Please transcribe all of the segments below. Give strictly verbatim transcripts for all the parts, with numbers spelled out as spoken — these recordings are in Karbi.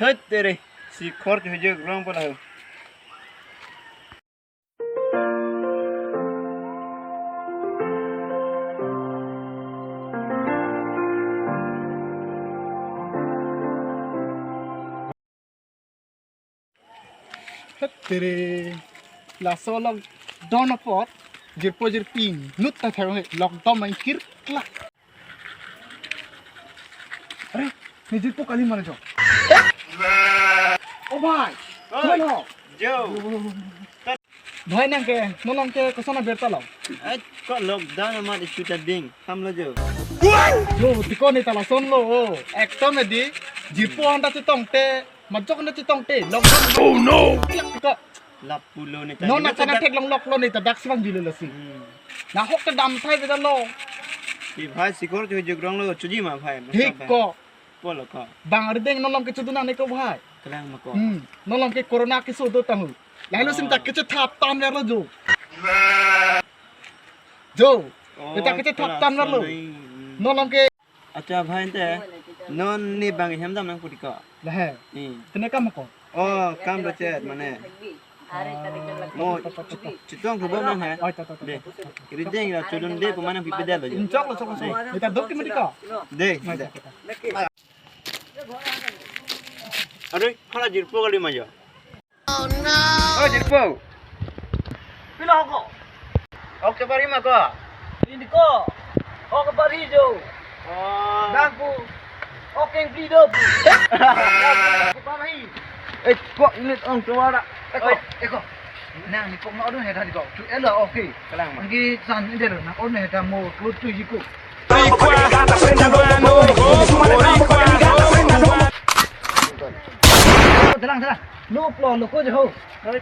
Hei, tere, sikhor chojok rong pala ho. Hei, tere, laso lockdown apot jirpo jirpi inut ta thek lockdown main kirklak. Are, ne jirpo kali mane jo. O bhai, oi. Mano? Jo. Bhai nang ke, non along ke koson abirta lo? Ai, ko lockdown amat isu ta ding, ham lo jo. Jo, tiko ne ta lason lo, o. Ekdom edi, jirpo anta chetongte, majok anta chetongte, lockdown. Oh no! Tiko. Lapulo ne ta. Non akan theklong loklo ne ta dak si bang jilo lasi. Hmm. Nahok ta dam thai beda lo. Di bhai sikhor chojok rong lo, choji ma bhai. Thik ko. Polo ko. Bang ardeng non along ke chodun nang ne ko bhai. Kalang ma ko. Hmm. Non along ke corona keso do tanghu. Lahelo sim ta kechethap tan ver lo jo. Jo. Oh, eta kechethap tan ver lo. Hmm. Non along ke. Acha bhai te, non ne bang hem dam nang putiko. Lahe. Hmm. Kene kam ko? Oh, kam do chet mane. Mo chitong thu bom nang he. Oi, ta, ta, ta, de. Ta, ta. Rideng la chodunde pu mane pipi de lo. Inchok lo, chok lo, chok lo. Eta dok ke mati ko? De, de. Are, hala jirpo kali ma jo. Oh, jirpo. Pilo ko? Ok, bari ma ko? Ini ko. Ok, bari jo. Oh. Dang pu. Ok, yang beli do. Ko bari. Eh, ko ini ong tuara. Eh, ko. Oi. Eh, ko. Nang ni ko ma odun heta di ko. Tu elo, ok. Kalang ma. Ngi san ini lo. Nang odun heta mo ko tu jiko. Jalan, jalan. Lo plo lo ko jo. Oi,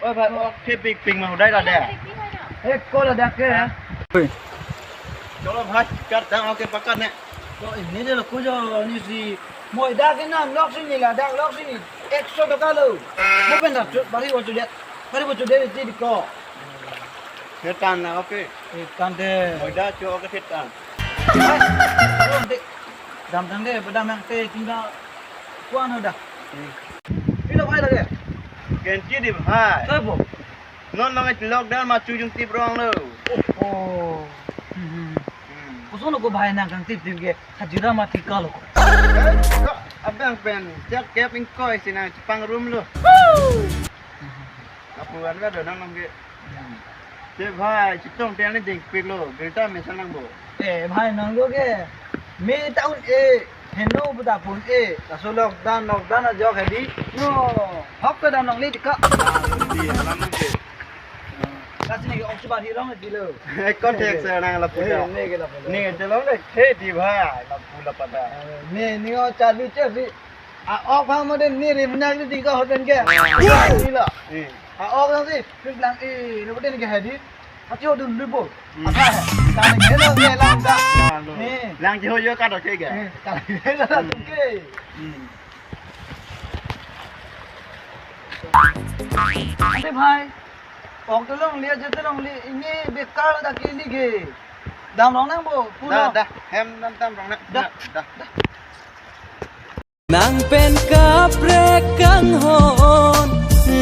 bhai, ok, pik pik ma hudai la de. Eh, ko la dak ke. Chalo bhai, kat dang, ok, pakat ne. Ko ini je lo ko jo ni si. Mo dak ke nam lok sini la, dak lok sini. Ekso toka lo. Mo pen dak, bari wo chudet. Bari wo chudet ti di ko. Hetan na, ok. Eh, tante. Mo dak cho, ok, hetan. Dam tang de, bedam yang te tinggal kuan hoda. Pilo bhai lage? Kenchi di bhai. Sabo. Non along ke lockdown ma chojun tip rong lo. Oh. Hmm. Koson lo ko bhai nang kangtip tip ke hajira ma thik lo ko. Abang pen, jak kep ingkoi si nang chepangrum lo. Apu an ka do nang nang ke. Te bhai, chetongte ne dingpik lo, birta mesen nang bo. Eh, bhai nang lo ke. Me ta un-e, heno pu ta pu un-e, laso lockdown, lockdown ajok hedi. No, hok ke dam longle di ka. Di, alam nang ke. Kasi ne ke ok chuba hi rong di lo. Eh, contact sa nang lapu ta. Eh, ne ke lapu. Ne ke chelong le, he di bhai, lapu la pada. Eh, ne, ne o chalu che si. A-ok bhang mo den ni rim nak di ko hoten ke. Ni lo. Eh. A-ok lang si, pin lang eh, lo den ke hedi. Achi ho dun lu bo. Hmm. Apa he? Kami ke lo ke lang ka. Ah, lo. Eh. Lang ji ho yo ka do ke ke. Eh, kami ke lo ke. Hmm. Ante bhai. Ok to longle, je to longle, ini bekar dak ke li ke. Dam rong nang bo, pulo. Da, da, hem dam dam rong nang. Da. Da, da. Nang pen kaprek kanghon,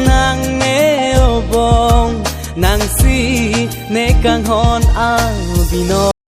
nang ne obong, nang si ne kanghon abino.